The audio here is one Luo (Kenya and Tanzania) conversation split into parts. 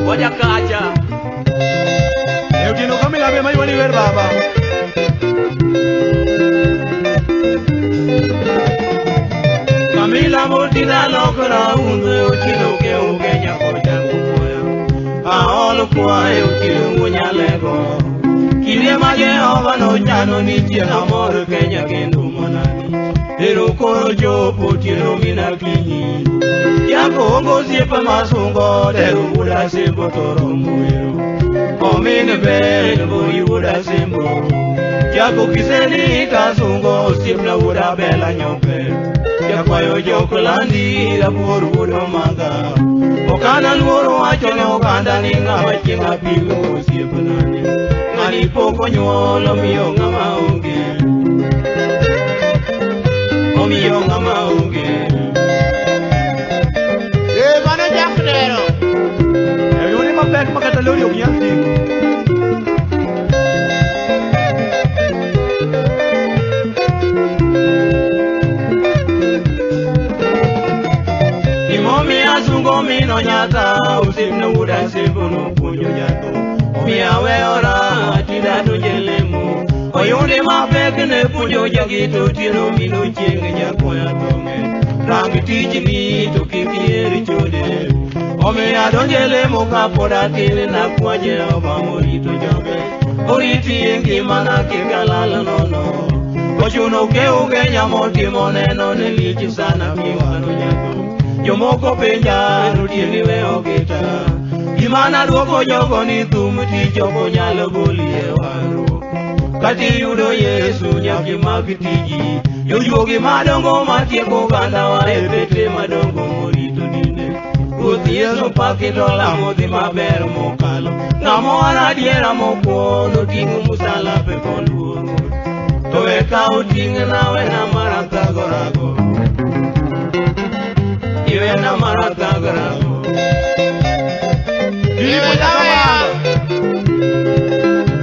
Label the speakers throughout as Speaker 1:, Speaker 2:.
Speaker 1: Ngoja kacha.
Speaker 2: E otieno Kamila be maywani wer baba.
Speaker 3: Kamila motina lokra unde otieno ke ugenya koja kumoyo. Aol kwayo otieno munyalego. Kinde ma Jehova nochano ni chieng' amor Kenya kendo manani. Ero koro chopo otieno mina kinyi. Jako ongo osiepa masungo tero wuoda Sembo to romo ero. Omin ber mbui wuoda Sembo. Jako kiseni kasungo osiepna wuoda Bela Nyope. Jakwayo jokolandi rabuor wuod Omanga. Okana luoro wacho ne oganda ni ng'ama chieng' apimo osiepnani. Ng'ani pok onyuol omiyo ng'ama onge. Omiyo ng'ama onge.
Speaker 4: Mano Jack Dero.
Speaker 2: E yore mapek ma kata lori ok nyal ting'o.
Speaker 3: Gimomiyo asungo mino nyata osiepna wuoda Sembo nopuonjo jathum. Omiyo aweyora tinda donje lemo. Oyundi mapek ne puonjo jagito otieno mino chieng' nyakwaya thome. Rang tijni to kik iher chode. Omiyo adonje lemo kapod atin nakwa Jehova morito joge. Oriti e ngimana kik alal nono. Ochuno ke ugenya motimo neno ne lich sana miwaro jathum. Jomoko penja notieni weyo gita. Gima naduoko jogo ni thum tich ok onyal goli e warruok. Kata iyudo Yesu nyaka imak tiji. Jojuogi madongo matieko ogandawa e pete madongo morito dinde. Ruoth Yesu paki to lamo dhi maber mokalo. Ng'ama owaro adiera mokwongo ting'o musalape koluoro. To eka oting'na wena marathagorago. Iwena marathagorago.
Speaker 2: Filipo Jakamanga.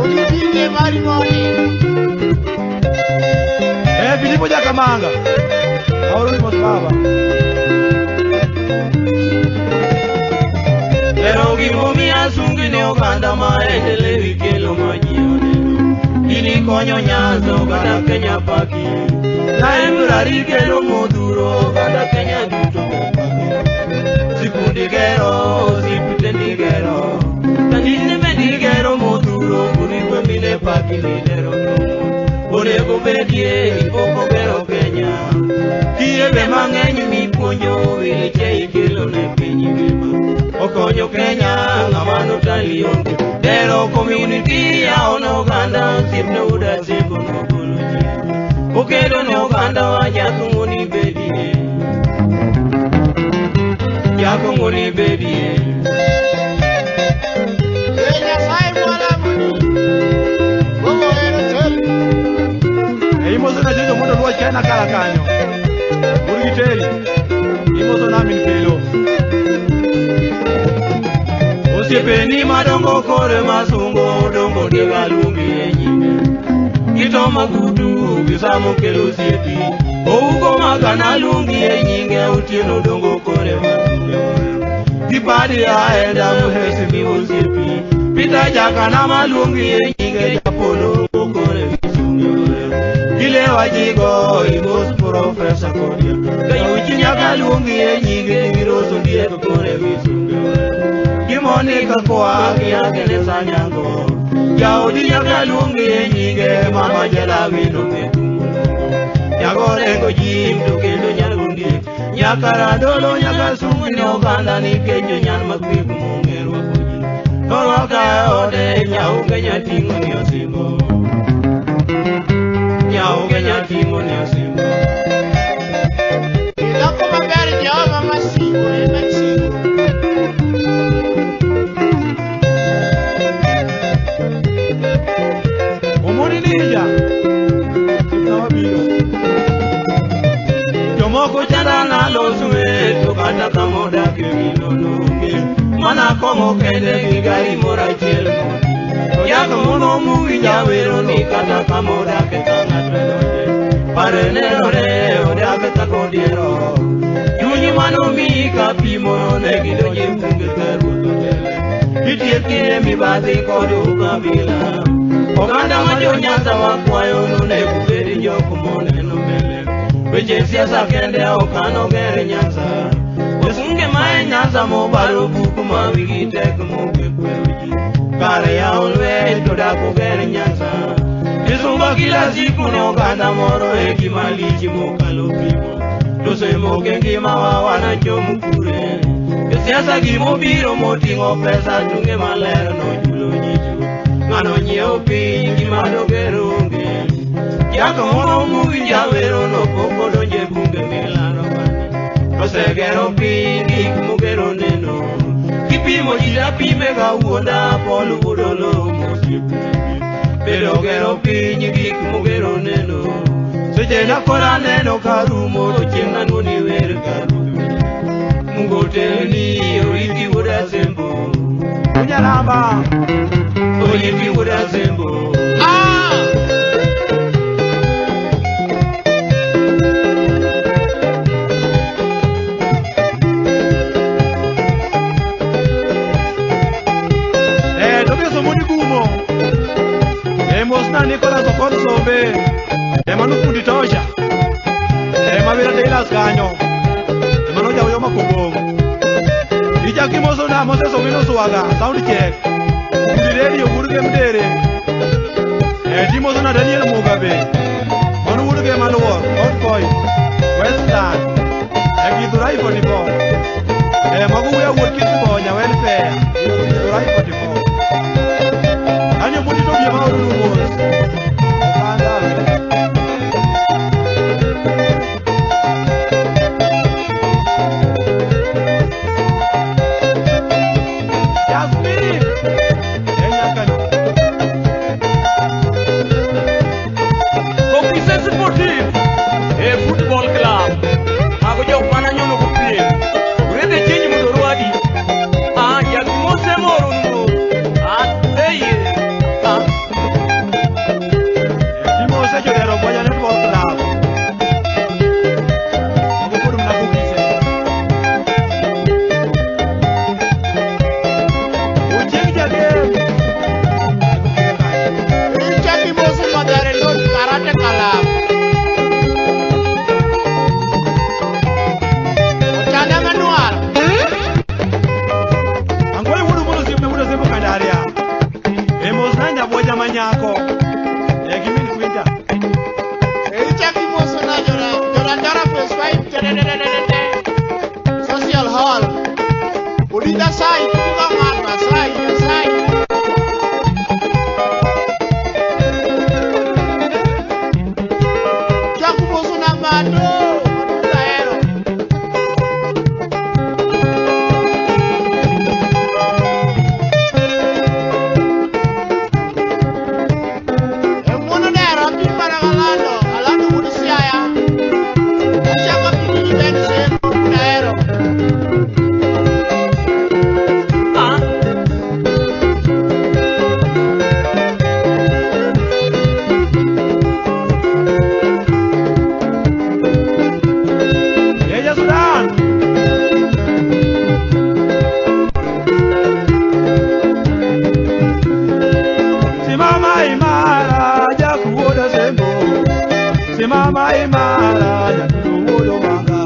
Speaker 4: Odhi mari moni.
Speaker 2: Filipo Jakamanga. Aoro ni mos baba.
Speaker 3: Lero gimomiyo asungi ne oganda maendeleo ikelo ma ji oneno. Gini konyo Nyanza oganda Kenya paki. Library kelo modhuro oganda Kenya duto paki. Sikundi gero, osiptendi gero. Kanise bende gero modhuro kuriwe mine paki ni dero tomo. Onego bedie ni pok ogero Kenya. Kiye be mang'eny mipuonjo weche ikelo ne piny ngima. Okonyo Kenya ng'ama notali onge. Dero community yawo ne oganda osiepna wuoda Sembo nogolo chien. Okedo ne oganda wa jathum ni bedie. Jathum ni bedie.
Speaker 4: Nyasaye mwalamoni. Gogo ero tel.
Speaker 2: E imoso na jojo mondo luoch kena kala kanyo. Wuod Giteri. Imoso na min kelo.
Speaker 3: Osiepeni madongo kore masungo dongo digaluongi e nyime. Gito magutu gisamo kelo osiepi. Ougo magana luongi e nyinge otieno dongo kore masungo. Gipadi aenda muhesimi osiepi. Pita jakana maluongi e nyinge japolo kore misungo. Gilewa jigo imos profesa kodia. Kayuchi nyaka luongi e nyinge giroso diek kore misungo. Gimonika kwa gi Agnes Anyango. Jaodi nyaka luongi e nyinge mama jela wino metumulongo. Nyagorengo jim to kendo nyargundiek. Nyaka radolo nyaka sungu ne oganda nikech jonyal makwek mong'e rwako ji. Norwaka e ode nyau Kenya ting'o ni osimbo. Nyau Kenya ting'o ni osimbo.
Speaker 4: Dhako maber Jehova masigo ema chiwo.
Speaker 2: Omoni ninja. Osiepna mabiro.
Speaker 3: Jomoko chanda nalo swe to kata kamodake ginono onge. Mana kong'o kende gi gari moro achiel moti. To yath mono mowinjo awero ni kata kamodake ka ng'ato donje. Pare nenore odak kaka odiero. Chuny manomiyi kapimo ne gidonje bunge ka ruoth otele. Mitieke mibadhi kod ukabila. Oganda ma jo Nyanza wakwayo nonego bed jok moneno mbele. Weche siasa kende ok anoger Nyanza. Osunge ma e Nyanza mobaro buk ma wigi tek moke kwero ji. Kare yawo lweny to dak oger Nyanza. Misumba kila siku ne oganda moro e gima lich mokalo pimo. To semoke ngimawa wanachom kure. Josiasa gimobiro moting'o pesa tunge maler nochulo ji chuth. Ng'ano nyiewo piny gima doger onge. Jako moro mowinjo awero no pok odonjo e bunge milaro bang'e. Osegero piny gik mogero neno. Kipimo ji tapime ga wuonda Paul wuod Oloo mosiepne. Bedo gero piny gik mogero neno. Seche na koro aneno ka rumo to chieng' nanuoni wer ka ruodh. Mungu otelni oriti wuod Asembo.
Speaker 2: Unyalamba.
Speaker 3: Oriti wuod Asembo.
Speaker 4: Ah!
Speaker 2: To biso moni gumo. Mosna Nicolas Okon Sombe. Manu fundi tosha. Mabira Taylors kanyo. Mano jawo yo makobong. Ichaki moso na Moses Owino Swaga, sound check. Fundi radio wuod Mdere. Timoso na Daniel Mugabe. Mano wuod Maluor, Hot Point, Westland. Githurai 44. Mago wuya wuod Kisubonya welfare. Githurai 44. Anyo mundi to biema orumo mos. Oganda. Yasmin. Nyakano.
Speaker 1: Office Sportif e Football Club. Mago jok mana nyono go piem. Uredhe chenj mondo orwadi. Ah, jakmose moro nuo. Ah, eye. Ah.
Speaker 2: Timose jodero Boya Netball Club. Mago pod mana bukise. Ochieng jagem.
Speaker 4: Ichaki moso Mathare North Karate Club. Ochanda Manuar.
Speaker 2: Angole wuod mondo osiepne wuod Asembo Kandaria. Mos nanya Boya manyako. Gi min Quinta.
Speaker 4: Ichaki moso na Jora Jora Phase 5. Tededededede. Social Hall. Odinda Sai, kuka ng'ato Asai, Asai. Chak moso na Mado, Mado ahero. E ng'uono dero apim mana galando, alando wuod Siaya. Achako apimo gi Ben Sembo, wuod ahero.
Speaker 1: Ah.
Speaker 2: Ja Sudan. Simama imara Jack wuod Asembo. Simama imara Jack wuod Omanga.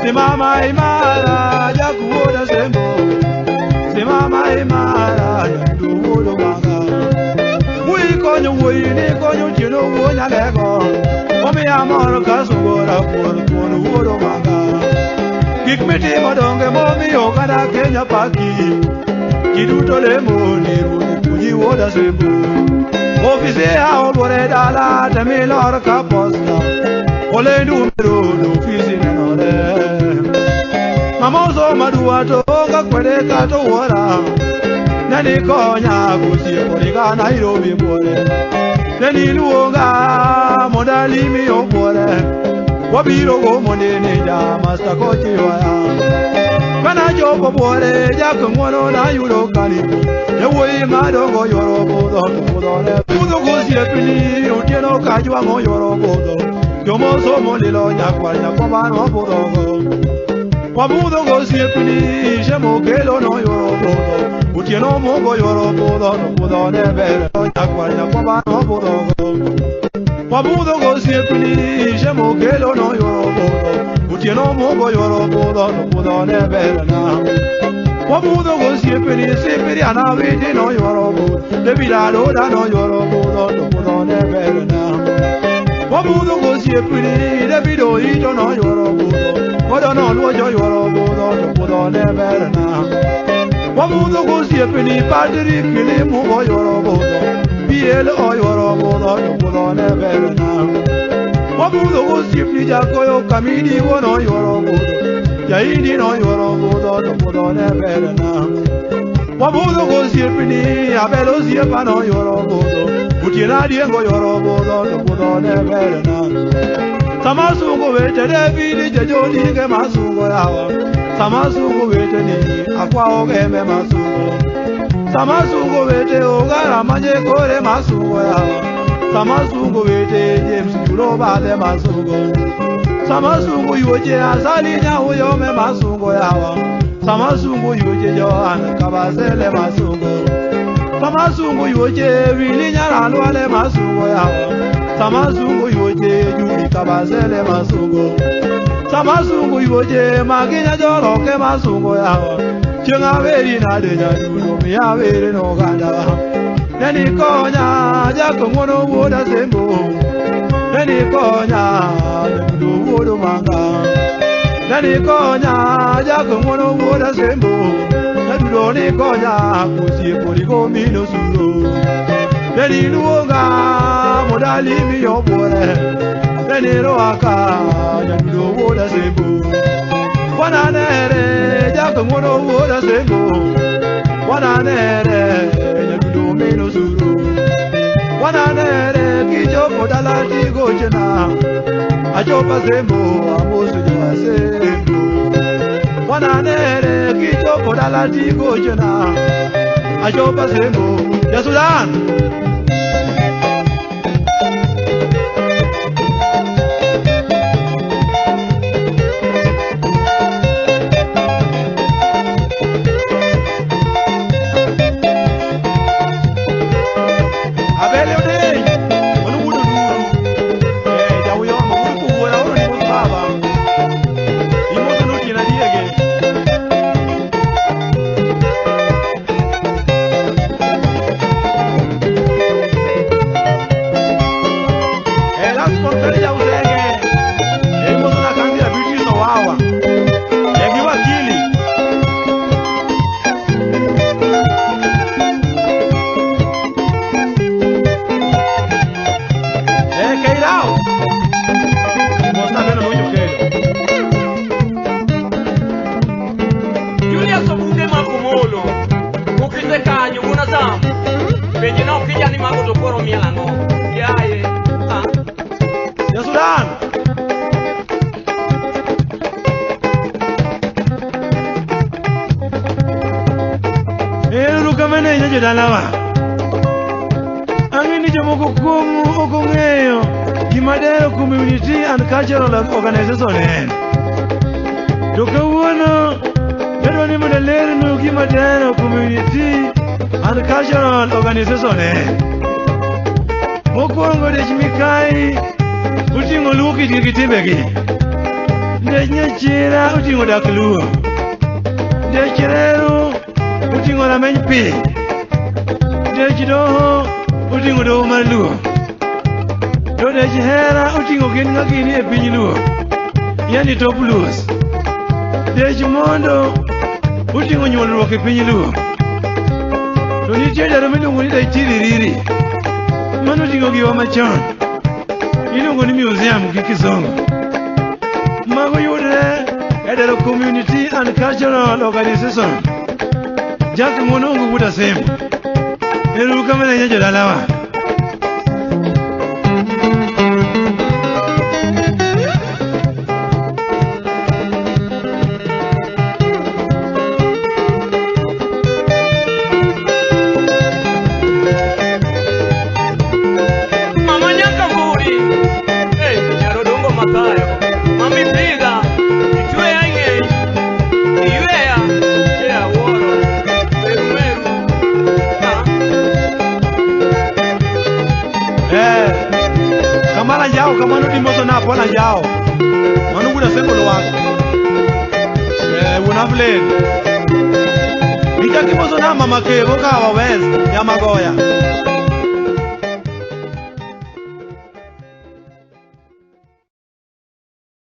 Speaker 2: Simama imara Jack wuod Asembo. Simama imara Jack wuod Omanga. Wuoyi konyo wuoyi ni konyo tieno wuo nyalego. Omiya mor ka sungora kuor kuon wuod Omanga. Gik mitimo donge momiyo oganda Kenya paki. Ji duto lemo ni ruoth puonji wuod Asembo. Ofise oluore dala temilor ka posta. Olendu mero ofisi nenore. Mamoso madua to onge kwede kata wuora. Neni konya gosiepo riga Nairobi buore. Neni luonga mondo alimi obuore. Wabiro gomo nene ja master coach ywaya. Kana chopo buore jak ng'wono nayudo kanipo. Yawuoyi madongo yuoro budho to budhore. Budho gosiepni otieno ka jwang'o yuoro budho. Jomosomo lilo nyakwar nyakwaba nobudhogo. Wabudho gosiepni shemo kelo noyuoro budho. Otieno mogo yoro budho no budho ne ber Nyakwar nyakwaba no budho go Wabudho go siepni Shemo kelo no yoro budho Otieno mogo yoro budho no budho ne ber na Wabudho go siepni Sipiriana viti no yoro budho Debila loda no yoro budho no budho ne ber na Wabudho go siepni Debido ito no yoro budho Godo no luojo yoro budho no budho ne ber na Wabudho go siepni Patrick Limu go yoro budho Biel o yoro budho no budho ne ber na Wabudho go siepni Jakoyo kamini wo no yoro budho Jaini no yoro budho no budho ne ber na Wabudho go siepni Abelo siepa no yoro budho Utiena Diego yoro budho no budho ne ber na Samasungo wete David Jejoni ke masungo yawa Samasungo wete ni akwa ogeme masungo Samasungo wete ogara manye kore masungo yawa Samasungo wete James Julo bade masungo Samasungo yoje asali nya uyo me masungo yawa Samasungo yoje Johan kabasele masungo Samasungo yoje wili nyara lwale masungo yawa Samasungo yoje Juli kabasele masungo Samasungo yoje maginya joroke masungo yawa Chenga veri na de nyadulo miya veri no ganda Neni konya jakongono woda sembo Neni konya nyadulo wodo manga Neni konya jakongono woda sembo Nyadulo ni konya kusie korigo mino suro Neni luonga modali miyo bore Neni roaka nyadulo woda sembo Wananere jakongono woda sembo Wananere nyadulo mino suro Wananere kichopo dalati gochena Achopa sembo amosu jawa sembo Wananere kichopo dalati gochena Achopa sembo Ya Sudan Organization en To kawuono adwa ni mondo alernu gima Dero Community and Cultural Organization en. Mokwongo dech Mikai oting'o Luo kitgi gi timbegi. Dech Nyachira oting'o dak Luo. Dech Reru oting'o rameny piny. Dech Doho oting'o doho mar Luo. To dech Hera oting'o gin ng'a gini e piny Luo. Yani top Luos. Dech Mondo oting'o nyuolruok e piny Luo. To nitie dero miluongo ni dech Tiririri. Mano oting'o giwa machon. Iluongo ni museum gi kisungu. Mago yudre e Dero Community and Cultural Organization. Jack Ng'wono Wuod Asembo. Ero uru kamano ahinya jodalawa.
Speaker 1: Mami Frida, Itweya ing'eny, Iyweya, e awuoro, Meru Meru.
Speaker 2: Eh. Kamana yao kamano dimoso na pona yao. Mano wuod Asembo Lwak. Eh, wuon Aflen. Ichak imoso na mama Kebo kawa West, Nyamagoya.